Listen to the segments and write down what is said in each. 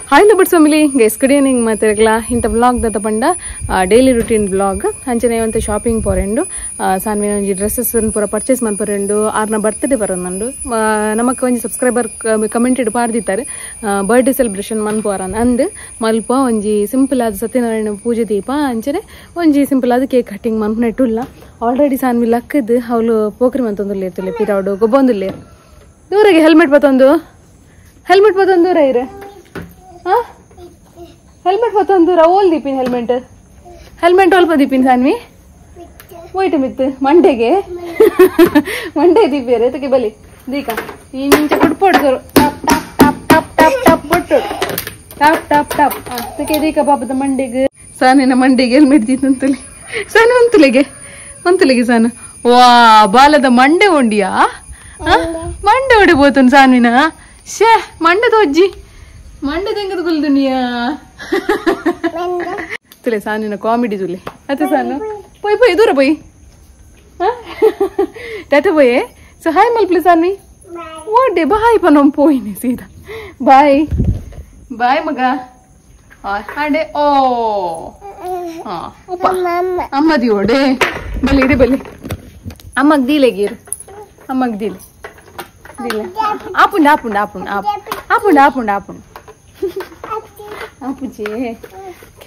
Hi lovers family guys, good evening ಮಾತಾಡಲ್ಲ ಇಂಥ vlog ದತ್ತ ಪಂಡ daily routine vlog ಅಂಚನೆ ಒಂತೆ ಶಾಪಿಂಗ್ ಪೋರೆಂಡು ಸಾನ್ವಿನ ಒಂಜಿ ಡ್ರೆಸ್ಸಸ್ ಪೂರ ಪರ್ಚೇಸ್ ಮನ್ಪೊರೆಂಡು ಆರ್ನ ಬರ್ತ್ಡೇ ಬರೋಂದು ನಮಕ್ ಒಂಜಿ ಸಬ್ಸ್ಕ್ರೈಬರ್ ಕಮೆಂಟೆಡ್ ಪಾಡ್ದಿತ್ತಾರೆ ಬರ್ತ್ಡೇ ಸೆಲೆಬ್ರೇಷನ್ ಮನ್ಪೋರ ಅಂದ್ ಮಲ್ಪ ಒಂಜಿ ಸಿಂಪಲ್ ಆದ ಸತ್ಯನಾರಾಯಣ ಪೂಜೆ ದೀಪ ಅಂಚನೆ ಒಂಜಿ ಸಿಂಪಲ್ ಆದ ಕೇಕ್ ಕಟ್ಟಿಂಗ್ ಮನ್ಪನೆಟ್ಟುಲ್ಲ ಆಲ್ರೆಡಿ ಸಾನ್ವಿ ಲಕ್ಕದ್ ಅವಳು ಪೋಕ್ರಿ ಮಂತೊಂದುಲ್ಲೇರ್ ತುಲೆ ಪಿರಾಡು ಗೊಬ್ಬೊಂದುಲ್ಲೇರ್ ದೂರಗೆ ಹೆಲ್ಮೆಟ್ ಬತ್ತೊಂದು ಹೆಲ್ಮೆಟ್ ಬತ್ತೊಂದು ದೂರ ಇರೆ ಹೆಲ್ಮೆಟ್ ಬತ್ತೊಂದು ಓಲ್ ದೀಪಿನ್ ಹೆಲ್ಮೆಟ್ ಹೆಲ್ಮೆಟ್ ಅಲ್ಪ ದೀಪಿನ್ ಸಾನ್ವಿ ಹೋಯ್ತು ಮಿತ್ತು ಮಂಡೆಗೆ ಮಂಡೆ ದೀಪಿಯರೆ ತಗೆ ಬಲಿ ದೀಕ ಇಂಚ ಕೊಡ್ಪೊಡ್ಸರು top top top top top top ಬೊಟ್ಟು top top top ತಗೆ ದೀಕ ಪಾಪದ ಮಂಡೆಗೆ ಸಾನಿನ ಮಂಡೆಗೆ ಹೆಲ್ಮೆಟ್ ದೀತಂತಲಿ ಸಾನು ಒಂತುಲೆಗೆ ಒಂತುಲೆಗೆ ಸಾನು ವಾ ಬಾಲದ ಮಂಡೆ ಉಂಡಿಯಾ ಮಂಡೆ ಹೊಡೆ ಬೋತನ್ ಸಾನ್ವಿನ ಶೇ ಮಂಡೆ ತೋಜ್ಜಿ ಮಂಡೆ ತೆಂಗದ ಗುಲ್ದುನಿಯಾ ತುಲೆ ಸಾನಿನ ಕಾಮಿಡಿ ತುಲೆ ಅತ್ತೆ ಸಾನು ಪೋಯ್ ಪೋಯ್ ದೂರ ಪೋಯ್ ಟಾಟಾ ಪೋಯೆ ಸೊ ಹಾಯ್ ಮಲ್ಪ್ಲೆ ಸಾನ್ವಿ ಓಡೆ ಬಾಯ್ ಪನೊಂ ಪೋಯಿನಿ ಸೀದಾ ಬಾಯ್ ಬಾಯ್ ಮಗ ಆಡೆ ಓ ಹಾ ಉಪ್ಪ ಅಮ್ಮದಿ ಓಡೆ ಬಲಿ ಇಡಿ ಬಲಿ ಅಮ್ಮಗ್ ದೀಲೆ ಗೀರ್ ಅಮ್ಮಗ್ ದೀಲೆ ದೀಲೆ ಆಪುಂಡು ಆಪುಂಡು ಆಪುಂಡು ಆಪುಂಡು ಆಪುಂಡು ಆಪುಂಡು ಆಪುಜಿ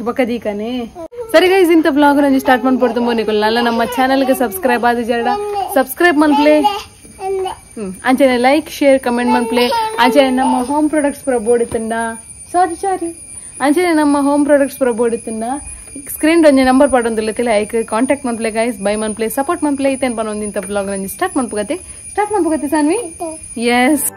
ಬಕದೀಕನೆ ಸರಿ ಗೈಸ್ ಇಂಥ ಬ್ಲಾಗ್ ನಂಜಿ ಸ್ಟಾರ್ಟ್ ಮಾಡ್ಕೊಡ್ತು ಮೋನಿಕುಲ್ ನಲ್ಲ ನಮ್ಮ ಚಾನಲ್ಗೆ ಸಬ್ಸ್ಕ್ರೈಬ್ ಆದ ಜರಡ ಸಬ್ಸ್ಕ್ರೈಬ್ ಮನ್ಪ್ಲೆ ಅಂಚನೆ like share comment ಮನ್ಪ್ಲೆ ಅಂಚನೆ ನಮ್ಮ ಹೋಮ್ ಪ್ರಾಡಕ್ಟ್ಸ್ ಪುರ ಬೋರ್ಡ್ ಇತ್ತಂಡ ಸಾರಿ ಸಾರಿ ಅಂಚನೆ ನಮ್ಮ ಹೋಮ್ ಪ್ರಾಡಕ್ಟ್ಸ್ ಪುರ ಬೋರ್ಡ್ ಇತ್ತಂಡ ಸ್ಕ್ರೀನ್ ಒಂಜಿ ನಂಬರ್ ಪಾಡೊಂದುಲ್ಲ ತಿಲೆ ಐಕ್ ಕಾಂಟ್ಯಾಕ್ಟ್ ಮನ್ಪ್ಲೆ ಗೈಸ್ ಬೈ ಮನ್ಪ್ಲೆ ಸಪೋರ್ಟ್ ಮನ್ಪ್ಲೆ ಇತ್ತೇನ್ ಪನೊಂದು ಇಂಥ ಬ್ಲಾಗ್ ನಂಜಿ ಸ್ಟಾರ್ಟ್ ಮನ್ಪುಗತೆ ಸ್ಟಾರ್ಟ್ ಮನ್ಪುಗತೆ ಸಾನ್ವಿ ಎಸ್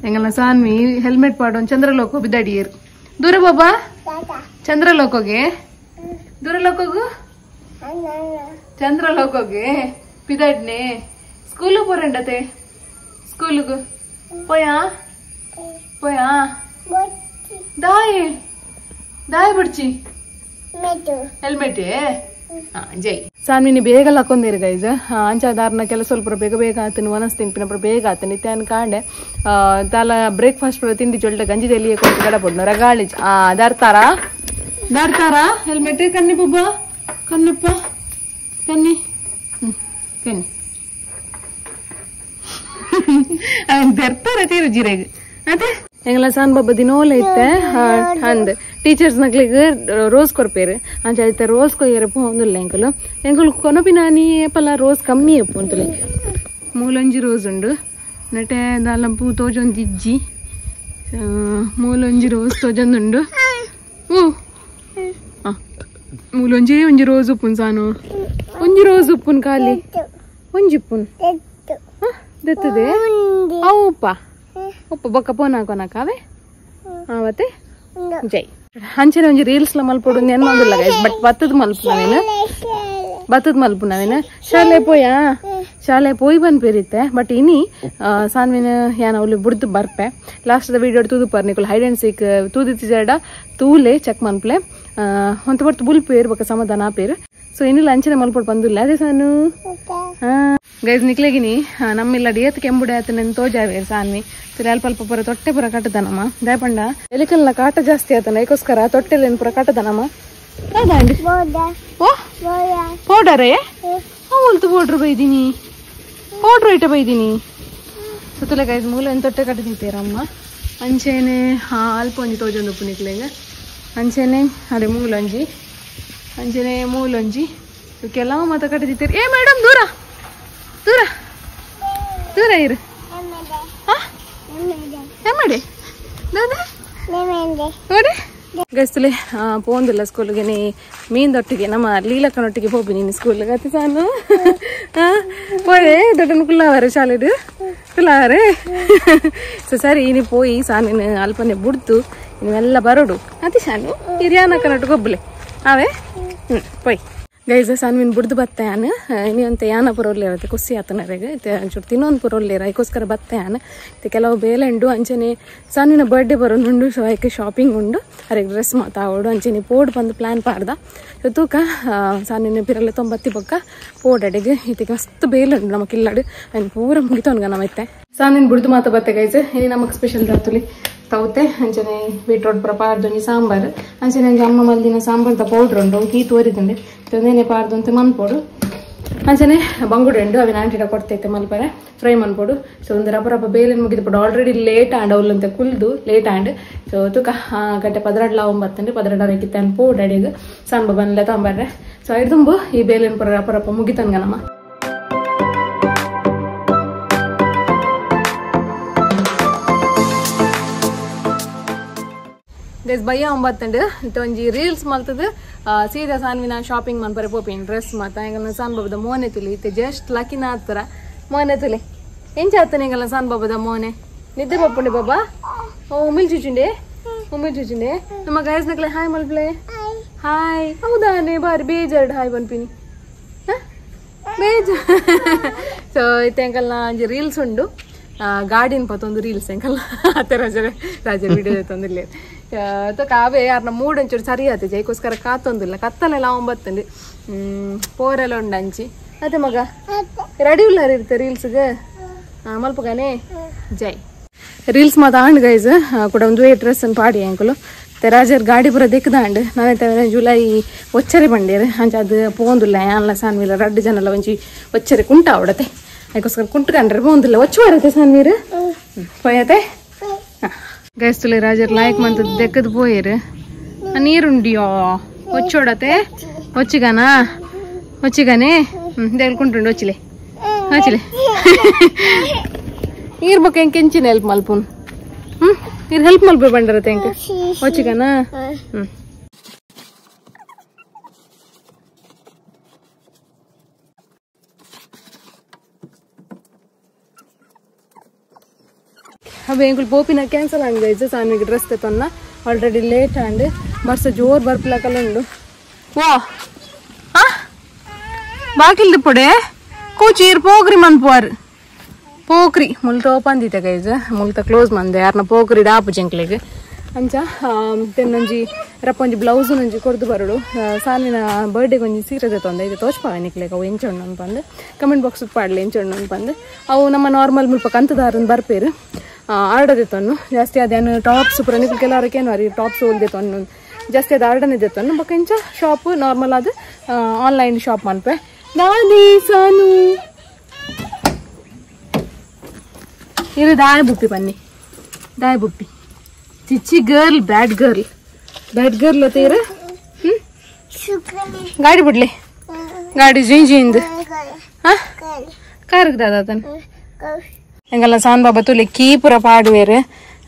ಎಂಗಲ್ನ ಸಾನ್ವಿ ಹೆಲ್ಮೆಟ್ ಪಾಡೋನ್ ಚಂದ್ರಲೋಕ ಬಿದ್ದಾಡಿಯರು ದೂರ ಬಾಬಾ ಚಂದ್ರಲೋಕೋಗೆ ದೂರ ಲೋಕೋಗು ಚಂದ್ರಲೋಕೋಗೆ ಬಿದ್ದಾಡ್ನೆ ಸ್ಕೂಲು ಪೋರಂಡತೆ ಸ್ಕೂಲುಗು ಪೋಯಾ ಪೋಯಾ ದಾಯೆ ದಾಯೆ ಬಿಡ್ಚಿ ಹೆಲ್ಮೆಟ್ ಜೈ ಸಾನ್ವಿನಿ ಬೇಗ ಹಾಕೊಂದಿರು ಗೈಸ್ ಅಂಚಾದಾರನ ಕೆಲಸ ಸ್ವಲ್ಪ ಬೇಗ ಬೇಗ ಆತನು ಒನಸ್ ತಿನ್ಪಿನಪ್ಪ ಬೇಗ ಆತನು ಇತ್ತಾನ ಕಾಂಡೆ ತಾಲ ಬ್ರೇಕ್ಫಾಸ್ಟ್ ತಿಂಡಿ ಚೊಲ್ಟ ಗಂಜಿ ದೆಲ್ಲಿಯೇ ಕೊಟ್ಟು ಗಡಪಡ್ನು ರಗಾಳಿ ದಾರ್ತಾರ ದಾರ್ತಾರ ಹೆಲ್ಮೆಟ್ ಕನ್ನಿ ಬುಬ್ಬ ಕನ್ನಪ್ಪ ಕನ್ನಿ ಕನ್ನಿ ದರ್ತಾರ ತೀರು ಜೀರೆಗ್ ಅದೇ ಎಂಗಲ ಸಾನ್ ಬಾಬಾ ದಿನೋಲ ಇತ್ತೆ ಅಂದ್ ಟೀಚರ್ಸ್ ನಕ್ಲಿಗ್ ರೋಸ್ ಕೊರ್ಪೇರು ಅಂಚ ಐತೆ ರೋಸ್ ಕೊಯ್ಯರೆ ಪೋಂದುಲ್ಲ ಎಂಕಲು ಎಂಕಲು ಕೊನಪಿನಾನಿ ಏಪಲ ರೋಸ್ ಕಮ್ಮಿ ಎಪ್ಪು ಅಂತಲೇ ಮೂಲೊಂಜಿ ರೋಸ್ ಉಂಡು ನೆಟೆ ದಾಲ ಪೂ ತೋಜೊಂದು ಇಜ್ಜಿ ಮೂಲೊಂಜಿ ರೋಸ್ ತೋಜೊಂದುಂಡು ಹ್ಞೂ ಮೂಲೊಂಜಿ ಒಂಜಿ ರೋಸ್ ಉಪ್ಪುನ್ ಸಾನು ಒಂಜಿ ರೋಸ್ ಉಪ್ಪುನ್ ಖಾಲಿ ಒಂಜಿ ಉಪ್ಪುನ್ ದೆತ್ತದೆ ಅವು ಉಪ್ಪ ಉಪ್ಪ ಬೊಕ್ಕ ಪೋನ್ ಹಾಕೋನಕಾವೆ ಮತ್ತೆ ಜೈ ಅಂಚನೆ ಒಂಜಿ ರೀಲ್ಸ್ ಲ ಮಲ್ಪೊಡು ನೆನ್ ಮಂದುಲ್ಲ ಗೈಸ್ ಬಟ್ ಬತ್ತದ ಮಲ್ಪು ನಾವೇನು ಬತ್ತದ ಮಲ್ಪು ನಾವೇನು ಶಾಲೆ ಪೋಯಾ ಶಾಲೆ ಪೋಯ್ ಬಂದ್ಪೇರಿತ್ತೆ ಬಟ್ ಇನಿ ಸಾನ್ವಿನ ಯಾನ ಅವ್ಲು ಬುಡ್ದು ಬರ್ಪೆ ಲಾಸ್ಟ್ ದ ವಿಡಿಯೋ ತೂದು ಪರ್ ನಿಕುಲ್ hide and seek ತೂದಿತ್ತಿ ಜಡ ತೂಲೆ ಚೆಕ್ ಮನ್ಪ್ಲೆ ಒಂತ ಬರ್ತು ಬುಲ್ಪೇರು ಬೊಕ್ಕ ಸಮಾಧಾನ ಆಪೇರು ಸೊ ಇನ್ನಿಲ್ಲ ಅಂಚನೆ ಮಲ್ಪೊಡು ಬಂದುಲ್ಲ ಅದೇ ಸಾನು ಗೈಸ್ ನಿಕ್ಲೆಗಿನಿ ನಮ್ಮಿಲ್ಲ ಡಿಯತ್ ಕೆಂಬುಡೆ ಆತ ನೆನ್ ತೋಜಾವೇರು ಸಾನ್ವಿ ಸರಿ ಅಲ್ಪ ಅಲ್ಪ ಪೂರ ತೊಟ್ಟೆ ಪೂರ ಕಟ್ಟದನಮ್ಮ ದಯಪಂಡ ಎಲಿಕಲ್ನ ಕಾಟ ಜಾಸ್ತಿ ಆತನ ಅದಕ್ಕೋಸ್ಕರ ತೊಟ್ಟೆಲೇನು ಪೂರ ಕಟ್ಟದನಮ್ಮ ಓ ಪೌಡರೇ ಹೊಲ್ತು ಪೌಡ್ರ್ ಬೈದೀನಿ ಪೌಡ್ರ್ ಐಟ ಬೈದೀನಿ ಸುತ್ತಲ ಗೈಸ್ ಮೂಲ ಏನು ತೊಟ್ಟೆ ಕಟ್ಟದಿತ್ತೀರಮ್ಮ ಅಂಚೆನೆ ಅಲ್ಪ ಒಂಜಿ ತೋಜೊಂದು ಉಪ್ಪು ನಿಕ್ಲೆಗ್ ಅಂಚೆನೆ ಅದೇ ಮೂಲೊಂಜಿ ಅಂಚೆನೆ ಮೂಲೊಂಜಿ ಕೆಲವು ಮಾತ ಕಟ್ಟದಿತ್ತೀರಿ ಏ ಮೇಡಮ್ ದೂರ ದೂರ ದೂರ ಇರು ಗಸ್ತಲೆ ಪೋಂದಿಲ್ಲ ಸ್ಕೂಲ್ಗೆ ನೀ ಮೀನ್ದೊಟ್ಟಿಗೆ ನಮ್ಮ ಲೀಲಕ್ಕನೊಟ್ಟಿಗೆ ಹೋಗಿ ನೀನು ಸ್ಕೂಲ್ಗೆ ಅತಿ ಸಾನು ಪೋಯೆ ದೊಡ್ಡನ ಕುಲ್ಲಾವರೆ ಶಾಲೆಡು ಕುಲ್ಲಾವರೆ ಸೊ ಸರಿ ಇನಿ ಪೋಯಿ ಸಾನಿನ ಅಲ್ಪನೆ ಬುಡ್ದು ಇನ್ನೆಲ್ಲ ಬರೋಡು ಅತಿ ಸಾನು ಹಿರಿಯಾನಕ್ಕನೊಟ್ಟಿಗೆ ಒಬ್ಬಲೆ ಅವೇ ಹ್ಞೂ ಪೋಯ್ Guys ಸಾನ್ವಿನ್ ಬುಡ್ದು ಬತ್ತೆ ಯಾನ್ ಇನಿ ಯಾನ ಪುರೋಲ್ಲೇರತ್ತೆ ಖುಷಿ ಆತನರೆಗೆ ಒಂಚೂರು ತಿನ್ನೊಂದು ಪುರೋಲ್ಲೇರ ಅದಕ್ಕೋಸ್ಕರ ಬತ್ತೆ ಯಾನ್ ಇತ್ತೆ ಕೆಲವು ಬೇಲೆ ಉಂಡು ಅಂಚನೆ ಸಾನ್ವಿನ ಬರ್ಡೇ ಬರೋನುಂಡು ಸೊ ಐಕೆ ಶಾಪಿಂಗ್ ಉಂಡು ಅರೆಗೆ ಡ್ರೆಸ್ ಮಾತಾವಡು ಅಂಚನೆ ಪೋಡ್ ಬಂದು ಪ್ಲಾನ್ ಪಾಡ್ದ ಸೊ ತೂಕ ಸಾನ್ವಿನ ಪಿರಲ್ಲ ತೊಂಬತ್ತಿ ಬೊಕ್ಕ ಪೋಡಡೆಗೆ ಇತ್ತಿಗೆ ಮಸ್ತ್ ಬೇಲೆ ಉಂಡು ನಮಕ್ ಇಲ್ಲಡು ಅಯ್ನ ಪೂರ ಮುಗಿತೊನ್ಗ ನಮ್ಮ ಇತ್ತೆ ಸಾನ್ವಿನ ಬುಡ್ದು ಮಾತ ಬತ್ತೆ ಗೈಸ್ ಇನಿ ನಮಕ್ ಸ್ಪೆಷಲ್ ದಾತುಲಿ ತೌತೆ ಅಂಚನೆ ಬೀಟ್ರೋಟ್ ಪೂರ ಪಾಡ್ದೊಂಜಿ ಸಾಂಬಾರ್ ಅಂಚನೆ ಅಂಚೆ ಅಮ್ಮ ಮಲ್ದಿನ ಸಾಂಬಾರ್ದ ಪೌಡ್ರ್ ಉಂಡು ಹೀ ತೋರಿದುಂಡೆ ತೊಂದೇನೆ ಪಾಡ್ದು ಅಂತ ಮನ್ಪೋಡು ಅಂಚನೆ ಬಂಗುಡೆ ಉಂಡು ಅವಿನ ಆಂಟಿಡ ಕೊಡ್ತೈತೆ ಮಲ್ಪರೆ ಫ್ರೈ ಮನ್ಪೋಡು ಸೊ ಒಂದು ರಪ್ಪ ರಪ್ಪ ಬೇಲೆನ್ ಮುಗಿದು already late and ಅವಲ್ಲಂತೆ ಕುಲ್ದು late and so ತುಕ ಗಂಟೆ 12 ಒಂಬತ್ತಂಡೆ 12 ಕಿತ್ತ ಪೋಡು ಅಡಿಗೆ ಸಾಂಬ ಬನ್ಲೆ ತಾಂಬರ್ರೆ ಸೊ ಐದುಂಬು ಈ ಬೇಲೆನ್ ಪೂರ ರಪ್ಪ ರಪ್ಪ ಮುಗಿತನ್ಗ ನಮ್ಮ ಗೈಸ್ ಬಯ್ಯ ಒಂಬತ್ತಂಡು ಒಂಜಿ ರೀಲ್ಸ್ ಮಲ್ತದ ಸೀದಾ ಸಾನ್ವಿನ ಶಾಪಿಂಗ್ ಮನ್ಪರೆ ಪೋಪಿನ್ ಡ್ರೆಸ್ ಮಾತ ಎಂಗಲ್ನ ಸಾನ್ ಬಾಬದ ಮೋನೆ ತುಲಿ ಇತ್ತೆ ಜಸ್ಟ್ ಲಕಿನ ಆತರ ಮೋನೆ ತುಲಿ ಎಂಚ ಆತನ ಎಂಗಲ್ನ ಸಾನ್ ಬಾಬದ ಮೋನೆ ನಿದ್ದೆ ಬಪ್ಪುಂಡೆ ಬಾಬಾ ಓ ಉಮಿಲ್ ಚುಚುಂಡೆ ಉಮಿಲ್ ಚುಚುಂಡೆ ನಮ್ಮ ಗೈಸ್ ನಕ್ಲೆ ಹಾಯ್ ಮಲ್ಪ್ಲೆ ಹಾಯ್ ಹೌದಾನೆ ಬಾರಿ ಬೇಜಾರ್ಡ್ ಹಾಯ್ ಬನ್ಪಿನಿ ಬೇಜಾರ್ ಸೊ ಇತ್ತೆ ಎಂಗಲ್ನ ಒಂಜಿ ರೀಲ್ಸ್ ಉಂಡು ಗಾರ್ಡಿನ್ ಪತ್ತೊಂದು ರೀಲ್ಸ್ ಎಂಕಲ್ಲ ಅತ್ತೆ ರಾಜ ರಾಜ ವಿಡಿಯೋ ತಂದಿಲ್ಲ ಕಾವೇ ಯಾರನ್ನ ಮೂಡ್ ಒಂಚೂರು ಸರಿ ಆತ ಜೈಕೋಸ್ಕರ ಕಾತೊಂದಿಲ್ಲ ಕತ್ತಲೆಲ್ಲ ಒಂಬತ್ತಂಡು ಪೋರೆಲ್ಲ ಉಂಡು ಅಂಚಿ ಅದೇ ಮಗ ರೆಡಿ ಉಲ್ಲಾರ ಇರುತ್ತೆ ರೀಲ್ಸ್ಗೆ ಮಲ್ಪಗಾನೆ ಜೈ ರೀಲ್ಸ್ ಮಾತ ಆಂಡ್ ಗೈಸ್ ಕೂಡ ಒಂದು ಡ್ರೆಸ್ ಅನ್ನು ಪಾಡಿ ಅಂಕಲು ರಾಜರ್ ಗಾಡಿ ಪೂರ ದೆಕ್ಕದಾಂಡ್ ನಾನೈತೆ ಜುಲೈ ಒಚ್ಚರೆ ಬಂಡೇರು ಅಂಚ ಅದು ಪೋಂದುಲ್ಲ ಯಾನ್ಲ ಸಾನ್ವಿಲ್ಲ ರಡ್ಡು ಜನಲ್ಲ ಒಂಜಿ ಒಚ್ಚರೆ ಕುಂಟ ಅವಡತೆ ಅದಕ್ಕೋಸ್ಕರ ಕುಂಟು ಕಂಡ್ರೆ ಪೋಂದಿಲ್ಲ ಒಚ್ಚು ಬರತ್ತೆ ಸಾನ್ವೀರು ಪೋಯತೆ ಗೈಸ್ ತುಲೆ ರಾಜರ್ ಲಾಯ್ಕ್ ಮಂತ ದೆಕ್ಕದ ಪೋಯರು ನೀರುಂಡಿಯೋ ಒಚ್ಚೋಡತೆ ಒಚ್ಚಿಗಾನ ಒಚ್ಚಿಗಾನೆ ದೇಲ್కుంటుంಡು ಒಚ್ಚಿಲೆ ಒಚ್ಚಿಲೆ ನೀರು ಬೊಕ್ಕ ಎಂಕ ಎಂಚಿನ ಹೆಲ್ಪ್ ಮಲ್ಪುನ್ ನೀರು ಹೆಲ್ಪ್ ಮಲ್ಪು ಬಂಡರತೆ ಎಂಕ ಒಚ್ಚಿಗಾನ ಅವೆ ಎಂಕುಲು ಪೋಪಿನ ಕ್ಯಾನ್ಸಲ್ ಆಂಡ್ guys ಸಾನ್ವಿಗೆ dress ತನ್ನ already late and ಬರ್ಸ ಜೋರ್ ಬರ್ಪಲಕಲ್ಲ ಉಂಡು ವಾ ಬಾಕಿಲ್ದು ಪೊಡೆ ಕೂಚೀರ್ ಪೋಕ್ರಿ ಮನ್ಪುವಾರ್ ಪೋಕ್ರಿ ಮುಲ್ತ ಓಪನ್ ದೀತೆ ಗೈಸ್ ಮುಲ್ತ ಕ್ಲೋಸ್ ಮಂದೆ ಯಾರನ್ನ ಪೋಕ್ರಿ ಡಾಪು ಜಂಕ್ಲೆಗ್ ಅಂಚ ತೆನ್ನೊಂಜಿ ರಪ್ಪೊಂಜಿ ಬ್ಲೌಸ್ ಒಂಜಿ ಕೊರ್ದು ಬರಡು ಸಾನ್ವಿನ ಬರ್ಡೇಗೆ ಒಂಜಿ ಸೀರೆ ತೊಂದೆ ಇದು ತೋಚ್ಪಾವೆ ನಿಕ್ಲೆಗ್ ಅವು ಎಂಚ ಉಂಡು ಅನ್ಪಂದು ಕಮೆಂಟ್ ಬಾಕ್ಸ್ ಪಾಡ್ಲಿ ಎಂಚ ಉಂಡು ಅನ್ಪಂದು ಅವು ನಮ್ಮ ನಾರ್ಮಲ್ ಮುಲ್ಪ ಕಂತದಾರನ್ ಬರ್ಪೇರು ಆರ್ಡರ್ ತೊನ್ನು ಜಾಸ್ತಿ ಅದೇನು ಟಾಪ್ಸ್ ಪೂರ ನಿಕ್ಲು ಕೆಲವರಕ್ಕೇನು ಅರಿ ಟಾಪ್ಸ್ ಹೋಲ್ದೆ ತೊನ್ನು ಜಾಸ್ತಿ ಅದು ಆರ್ಡರ್ ಇದೆ ತೊನ್ನು ಬೊಕ್ಕ ಇಂಚ ಶಾಪ್ ನಾರ್ಮಲ್ ಅದು ಆನ್ಲೈನ್ ಶಾಪ್ ಮನ್ಪೆ ನಾನೇ ಸಾನು ಇದು ದಾಯ ಬುಪ್ಪಿ ಬನ್ನಿ ದಾಯ ಬುಪ್ಪಿ ಚಿಚ್ಚಿ girl bad girl bad girl ತೀರ ಗಾಡಿ ಬಿಡ್ಲಿ ಗಾಡಿ ಜಿಂಜಿ ಜಿಂದು ಹಾಂ ಕಾರ್ಗೆ ದಾದಾತನ ಎಂಗಲ್ಲ ಸಾನ್ ಬಾಬಾ ತುಲಿ ಕೀ ಪೂರ ಪಾಡುವೇರು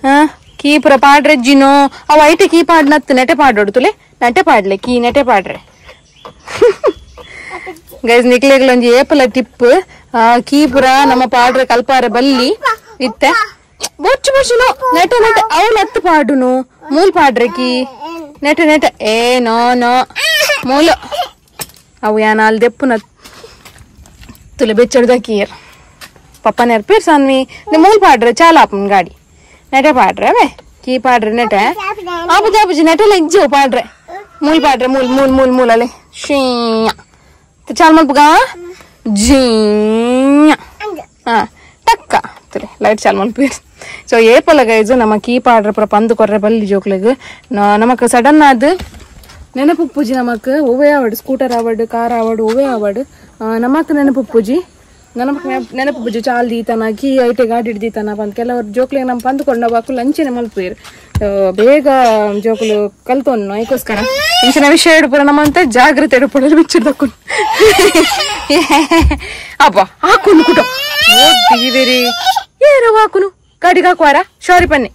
ಹಾಂ ಕೀ ಪೂರ ಪಾಡ್ರೆ ಜಿನೋ ಅವು ಐಟೆ ಕೀ ಪಾಡ್ನತ್ತು ನೆಟೆ ಪಾಡೋಡು ತುಲೆ ನೆಟೆ ಪಾಡ್ಲೆ ಕೀ ನೆಟೆ ಪಾಡ್ರೆ ಗೈಸ್ ನಿಕ್ಲೆಗ್ಲ ಒಂಜಿ ಏಪಲ ಟಿಪ್ ಕೀ ಪೂರ ನಮ್ಮ ಪಾಡ್ರೆ ಕಲ್ಪಾರೆ ಬಲ್ಲಿ ಇತ್ತೆ ಬೊಚ್ಚು ಬೊಚ್ಚುನು ನೆಟೆ ನೆಟೆ ಅವು ನತ್ತು ಪಾಡುನು ಮೂಲ್ ಪಾಡ್ರೆ ಕೀ ನೆಟೆ ನೆಟೆ ಏ ನೋ ನೋ ಮೂಲು ಅವು ಯಾನ ಅಲ್ಲಿ ದೆಪ್ಪುನ ತುಲೆ ಬೆಚ್ಚಡ್ದ ಕೀರ್ ಪಪ್ಪ ನೆರ್ಪೀರ್ ಸಾನ್ವಿ ಮೂಲ್ ಪಾಡ್ರೆ ಚಾಲ ಆಪುನ್ ಗಾಡಿ ನೆಟೆ ಪಾಡ್ರೆ ಅವೇ ಕೀ ಪಾಡ್ರೆ ನೆಟೆ ಆಪುಜಿ ಆಪುಜಿ ನೆಟೆಲ್ಲ ಇಜ್ಜು ಪಾಡ್ರೆ ಮೂಲ್ ಪಾಡ್ರೆ ಮೂಲ್ ಮೂಲ್ ಮೂಲ್ ಮೂಲಲೆ ಶೀಯ ಚಾಲ್ ಮಲ್ಪುಗ ಜೀಯ ಹಾ ಟಕ್ಕ ತುಲೆ ಲೈಟ್ ಚಾಲ್ ಮಲ್ಪೀರ್ ಸೊ ಏಪಲ ಗೈಸ್ ನಮ್ಮ ಕೀ ಪಾಡ್ರೆ ಪೂರ ಪಂದು ಕೊರ್ರೆ ಬಲ್ಲಿ ಜೋಕ್ಲೆಗ್ ನಮಕ್ ಸಡನ್ ಆದ್ ನೆನಪು ಪೂಜಿ ನಮಕ್ ಒವ್ವೇ ಆವಡ್ ಸ್ಕೂಟರ್ ಆವಡ್ ಕಾರ್ ಆವಡ್ ಒವ್ವೇ ಆವಡ್ ನಮಕ್ ನೆನಪು ಪೂಜಿ ನನಗೆ ನೆನಪು ಪೂಜೆ ಚಾಲ್ ದೀತನ ಕೀ ಐಟೆ ಗಾಡಿ ಹಿಡ್ದೀತನ ಬಂದು ಕೆಲವರು ಜೋಕ್ಲಿಗೆ ನಮ್ಮ ಪಂದ್ಕೊಂಡು ಬಾಕು ಲಂಚನೆ ಮಲ್ಪೇರು ಬೇಗ ಜೋಕುಲು ಕಲ್ತೊನ್ನು ಅದಕ್ಕೋಸ್ಕರ ಇಂಚಿನ ವಿಷಯ ಹಿಡ್ಪುರ ನಮ್ಮಂತ ಜಾಗ್ರತೆ ಹಿಡ್ಪಡಲು ಬಿಚ್ಚಿಡ್ದಕ್ಕು ಅಬ್ಬ ಹಾಕುನು ಕುಟ ಓದ್ತಿದ್ದೀರಿ ಏರೋ ಹಾಕುನು ಗಾಡಿಗೆ ಹಾಕುವಾರ ಶಾರಿ ಪನ್ನೆ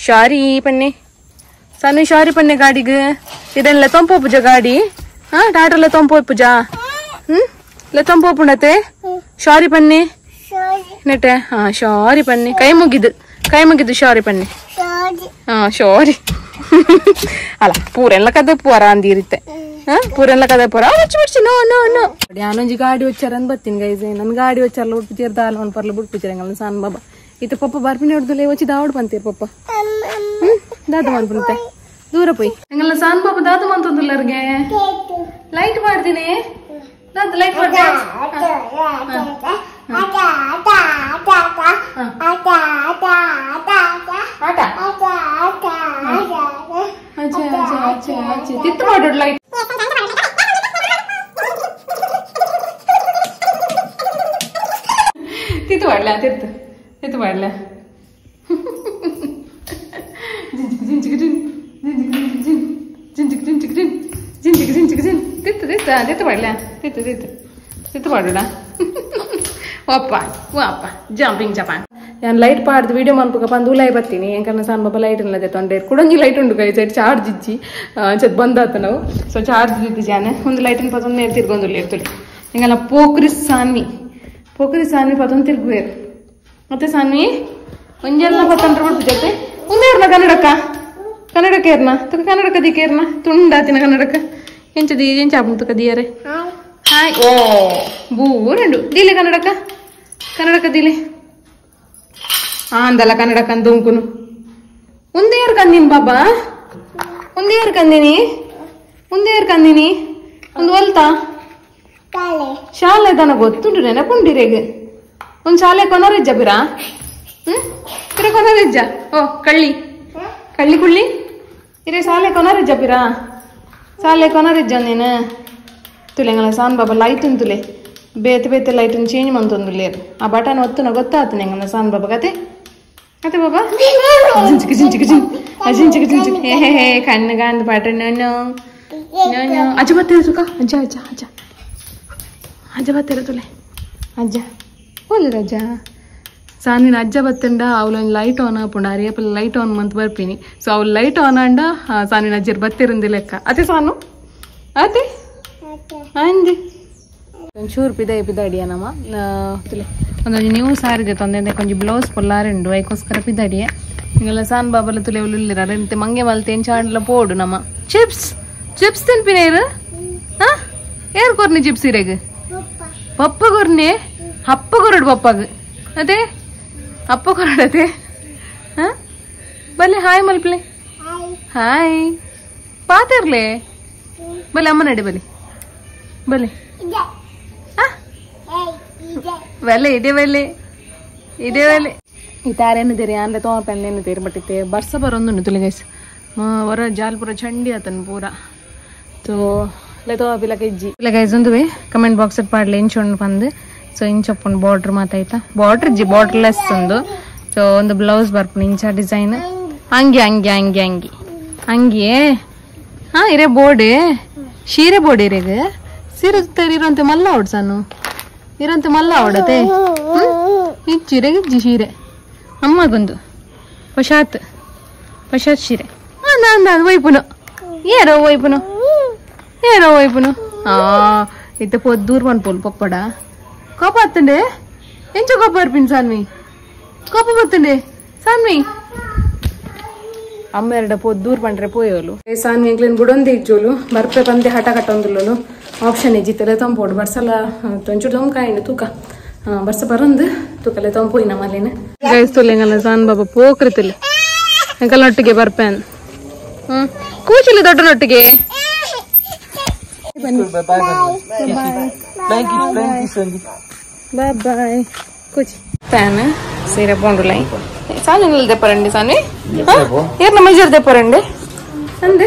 ಶಾರಿ ಪನ್ನೆ ಸಣ್ಣ ಶಾರಿ ಪನ್ನೆ ಗಾಡಿಗೆ ಇದೆಲ್ಲ ತೊಂಪೋ ಪೂಜಾ ಗಾಡಿ ಹಾ ಟಾಟಲ್ಲ ತೊಂಪೋ ಪೂಜಾ ಇಲ್ಲ ತೊಂಪೋಪುಂಡತೆ ಶಾರಿ ಪನ್ನೆ ನೆಟ್ಟೆ ಹಾ ಶಾರಿ ಪನ್ನೆ ಕೈ ಮುಗಿದು ಕೈ ಮುಗಿದು ಶಾರಿ ಪನ್ನೆ ಹಾ ಶಾರಿ ಅಲ್ಲ ಪೂರೆಲ್ಲ ಕದ ಪೂರ ಅಂದಿರುತ್ತೆ ಪೂರೆಲ್ಲ ಕದ ಪೋರ ಮುಚ್ಚಿ no no no ಯಾನೊಂಜಿ ಗಾಡಿ వచ్చారని ಬತ್ತೀನಿ ಗೈಸ್ ನನ್ ಗಾಡಿ వచ్చాರಲ್ಲ ಉಡ್ಪಿಚೇರ್ ದಾಲ್ ಮನ್ ಪರ್ಲ ಬುಡ್ಪಿಚೇರ್ ಎಂಗಲ್ ಸಾನ್ ಬಾಬಾ ಇತ್ತ ಪಪ್ಪ ಬರ್ಪಿನ ಹೊಡ್ದುಲೆ వచ్చి ದಾವಡ್ ಬಂತೀರ್ ಪಪ್ಪ ದಾದ ಮನ್ಪುಂತೆ ದೂರ ಪೋಯ್ ಎಂಗಲ್ ಸಾನ್ ಬಾಬಾ ದಾದ ಮಂತೊಂದುಲ್ಲರ್ಗೆ ಲೈಟ್ ಮಾಡ್ತೀನಿ ದಾದ ಲೈಟ್ ಮಾಡ್ತೀನಿ ತಿತ್ತು ಮಾಡೋಡು ಲೈಟ್ ತಿತ್ತು ಮಾಡಲ ತಿತ್ತು ತಿತ್ತು ಮಾಡಲ ತಿತ್ತು ತಿತ್ತು ತಿತ್ತು ಮಾಡಲ ತಿತ್ತು ತಿತ್ತು ತಿತ್ತು ಮಾಡೋಣ ಒಪ್ಪ ಒಪ್ಪ ಜಂಪಿಂಗ್ ಜಪಾನ್ ನಾನು ಲೈಟ್ ಪಾಡ್ದು ವೀಡಿಯೋ ಮನ್ಪುಗ ಬಂದು ಉಲಾಯಿ ಬರ್ತೀನಿ ಎಂಕಲ್ನ ಸಾನ್ ಬಾಬಾ ಲೈಟ್ ಇಲ್ಲ ತೊಂದರೆ ಕುಡೊಂಜಿ ಲೈಟ್ ಉಂಡು ಗೈಸ್ ಚಾರ್ಜ್ ಇಜ್ಜಿ ಚತ್ ಬಂದಾತ ನಾವು ಸೊ ಚಾರ್ಜ್ ಇದ್ದು ಜಾನೆ ಒಂದು ಲೈಟಿನ ಪತ್ತೊಂದು ನೇರು ತಿರ್ಗೊಂದುಲ್ಲ ಇರ್ತದೆ ಎಂಗಲ್ಲ ಪೋಕ್ರಿ ಸಾನ್ವಿ ಪೋಕ್ರಿ ಸಾನ್ವಿ ಪತ್ತೊಂದು ತಿರ್ಗುವೇರು ಮತ್ತೆ ಸಾನ್ವಿ ಒಂಜೆಲ್ಲ ಪತ್ತೊಂಡ್ರ ಬಿಡ್ತು ಜೊತೆ ಒಂದೇರ್ನ ಕನ್ನಡಕ್ಕ ಕನ್ನಡಕ್ಕೆ ಏರ್ನ ತುಕ ಕನ್ನಡಕ್ಕ ದಿಕ್ಕೇರ್ನ ತುಂಡಾತಿನ ಕನ್ನಡಕ್ಕ ಎಂಚದಿ ಎಂಚ ಆಪುಂಡು ತುಕ ದಿಯರೆ ಹಾಯ್ ಓ ಬೂರಂಡು ದೀಲೆ ಕನ್ನಡಕ್ಕ ಕನ್ನಡಕ್ಕ ದಿಲೆ ಆಂದಲ್ಲ ಕನ್ನಡಕ್ಕ ಅಂದುಂಕುನು ಒಂದೇರ್ ಕಂದಿನಿ ಬಾಬಾ ಒಂದೇರ್ ಕಂದಿನಿ ಒಂದೇರ್ ಕಂದಿನಿ ಒಂದು ಒಲ್ತಾ ಶಾಲೆ ದನ ಗೊತ್ತುಂಟು ನೆನಪುಂಡಿರೇಗ ಒಂದು ಶಾಲೆ ಕೊನರಿಜ್ಜ ಬಿರಾ ಇರ ಕೊನರಿಜ್ಜ ಓ ಕಳ್ಳಿ ಕಳ್ಳಿ ಕುಳ್ಳಿ ಇರೇ ಶಾಲೆ ಕೊನರಿಜ್ಜ ಬಿರಾ ಶಾಲೆ ಕೊನರಿಜ್ಜ ನೀನು ತುಲೆಂಗಲ ಸಾನ್ ಬಾಬಾ ಲೈಟ್ ಉಂತುಲೆ ಬೇತೆ ಬೇತೆ ಲೈಟ್ ಚೇಂಜ್ ಮಂತೊಂದುಲ್ಲೇರು ಆ ಬಟನ್ ಒತ್ತುನ ಗೊತ್ತಾತನೆ ಎಂಗನ ಸಾನ್ ಬಾಬಾ ಕತೆ ಕತೆ ಬಾಬಾ ಜಿಂಚಿಕ ಜಿಂಚಿಕ ಜಿನ್ ಅಜಿಂಚಿಕ ಜಿಂಚಿಕ ಹೇ ಹೇ ಹೇ ಕಣ್ಣು ಗಾಂದ್ button no no no ಅಜ್ಜ ಬತ್ತೇರು ಸುಖ ಅಜ್ಜ ಅಜ್ಜ ಅಜ್ಜ ಅಜ್ಜ ಬತ್ತೇರು ತುಲೆ ಅಜ್ಜ ಓಲಿರ ಅಜ್ಜ ಸಾನಿನ ಅಜ್ಜ ಬತ್ತಂಡ ಅವಳೊಂದು ಲೈಟ್ ಆನ್ ಆಪುಂಡ ಅರಿಯಪ್ಪಲ್ಲ ಲೈಟ್ ಆನ್ ಮಂತ್ ಬರ್ಪಿನಿ ಸೊ ಅವ್ಳು ಲೈಟ್ ಆನ್ ಅಂಡ ಸಾನಿನ ಅಜ್ಜರು ಬತ್ತಿರಂದಿ ಲೆಕ್ಕ ಅದೇ ಸಾನು ಅದೇ ಅಂದಿ ಒಂಚೂರು ಪಿದಾಯಿ ಪಿದಾಡಿಯ ನಮ್ಮ ತುಲೆ ಒಂದೊಂದು ನೀವು ಸಾರಿಗೆ ತೊಂದರೆ ಕೊಂಚ ಬ್ಲೌಸ್ ಪೊಲ್ಲಾರುಂಡು ಐಕೋಸ್ಕರ ಪಿದಾಡಿಯ ಹಿಂಗೆಲ್ಲ ಸಾನ್ ಬಾಬಲ ತುಲೆ ಉಳ್ಳಿರ ಅರಂತೆ ಮಂಗೆ ಮಲ್ತೆ ಎಂಚಾಂಡ್ಲ ಪೋಡು ನಮ್ಮ ಚಿಪ್ಸ್ ಚಿಪ್ಸ್ ತಿನ್ಪಿನೇರು ಹಾ ಏರ್ ಕೊರ್ನಿ ಚಿಪ್ಸ್ ಇರೇಗ ಪಪ್ಪ ಕೊರ್ನಿ ಅಪ್ಪ ಕೊರಡು ಪಪ್ಪಾಗ ಅದೇ ಅಪ್ಪ ಕೊರಡತೆ ಹಾ ಬಲ್ಲೆ ಹಾಯ್ ಮಲ್ಪ್ಲೆ ಹಾಯ್ ಪಾತಿರ್ಲೆ ಬಲ್ಲೆ ಅಮ್ಮ ನಡಿ ಬಲಿ ಬಲೆ ಬಲೆ ಇದೇ ಬಲೆ ಇದೇ ಬಲೆ ಈ ತಾರೇನು ತೀರಿ ಅಂದ್ರೆ ತೋ ಪೆನ್ನೇನು ತೀರಿ ಬಟ್ ಇತ್ತೆ ಬರ್ಸ ಬರೋಂದುಂಡು ತುಲೆ ಗೈಸ್ ಹೊರ ಜಾಲ್ಪುರ ಚಂಡಿ ಆತನು ಪೂರ ಸೊ ಲೆತೋ ಪಿಲಕ ಇಜ್ಜಿ ಇಲ್ಲ ಗೈಸ್ ಒಂದುವೆ ಕಮೆಂಟ್ ಬಾಕ್ಸ್ ಪಾಡ್ಲೆ ಇಂಚೊಂಡು ಪಂದು ಸೊ ಇಂಚೊಪ್ಪುಂಡು ಬಾರ್ಡ್ರ್ ಮಾತಾಯ್ತಾ ಬಾರ್ಡ್ರ್ ಇಜ್ಜಿ ಬಾರ್ಡ್ರ್ಲೆಸ್ ಒಂದು ಸೊ ಒಂದು ಬ್ಲೌಸ್ ಬರ್ಪುಂಡು ಇಂಚ ಡಿಸೈನ್ ಅಂಗಿ ಅಂಗಿ ಅಂಗಿ ಅಂಗಿ ಅಂಗಿಯೇ ಹಾ ಇರೇ ಬೋರ್ಡ್ ಶೀರೆ ಬೋರ್ಡ್ ಇರೇಗ ಸೀರೆ ಇರೋಂತೆ ಮಲ್ಲ ಅವಡ್ ಸಾನು ಇರಂತೆ ಮಲ್ಲ ಅವಡತೆ ಇಜ್ಜಿರೆ ಇಜ್ಜಿ ಸೀರೆ ಅಮ್ಮಗೊಂದು ಪಶಾತ್ ಪಶಾತ್ ಸೀರೆ ಅಂದ ವೈಪುನು ಏರೋ ವೈಪುನು ಏರೋ ವೈಪುನು ಆ ಇತ್ತ ಪೊದ್ದೂರ್ ಪನ್ಪೋಲು ಪಪ್ಪಡ ಕೋಪ ಅತ್ತಂಡೆ ಎಂಚ ಕೋಪ ಬರ್ಪಿನ್ ಸಾನ್ವಿ ಕೋಪ ಬತ್ತಂಡೆ ಸಾನ್ವಿ ಅಮ್ಮ ಎರಡ ಪೊದ್ದೂರ್ ಪಂಡ್ರೆ ಪೋಯೋಲು ಸಾನ್ವಿ ಎಂಕ್ಲೇನ್ ಬುಡೊಂದು ಇಜ್ಜೋಲು ಬರ್ಪೆ ಪಂದೆ ಹಠ ಕಟ್ಟೊಂದುಲ್ಲೋಲು ಆಪ್ಷನ್ ಇಜ್ಜಿತ್ತಲೆ ತಂಪೋಡು ಬರ್ಸಲ ತೊಂಚೂರು ತೊಂಕಾಯಿನ ತೂಕ ಬರ್ಸ ಬರಂದು ತೂಕಲೆ ತಂಪೋಯಿನ ಮಲ್ಲಿನ ಗೈಸ್ ತುಲೆಂಗಲ್ಲ ಸಾನ್ ಬಾಬಾ ಪೋಕ್ರಿ ತುಲೆ ಎಂಕಲ್ ಒಟ್ಟಿಗೆ ಬರ್ಪೇನ್ ಕೂಚಲಿ ದೊಡ್ಡನೊಟ್ಟಿಗೆ ಬಾಯ್ ಬಾಯ್ ಕೂಚಿ ಫ್ಯಾನ್ ಸೀರೆ ಪೋಂಡುಲೈ ಸಾನು ದೆಪ್ಪರಂడి ಸಾನು ಏರ್ನ ಮಜರ್ ದೆಪ್ಪರಂడి ಅಂದೆ.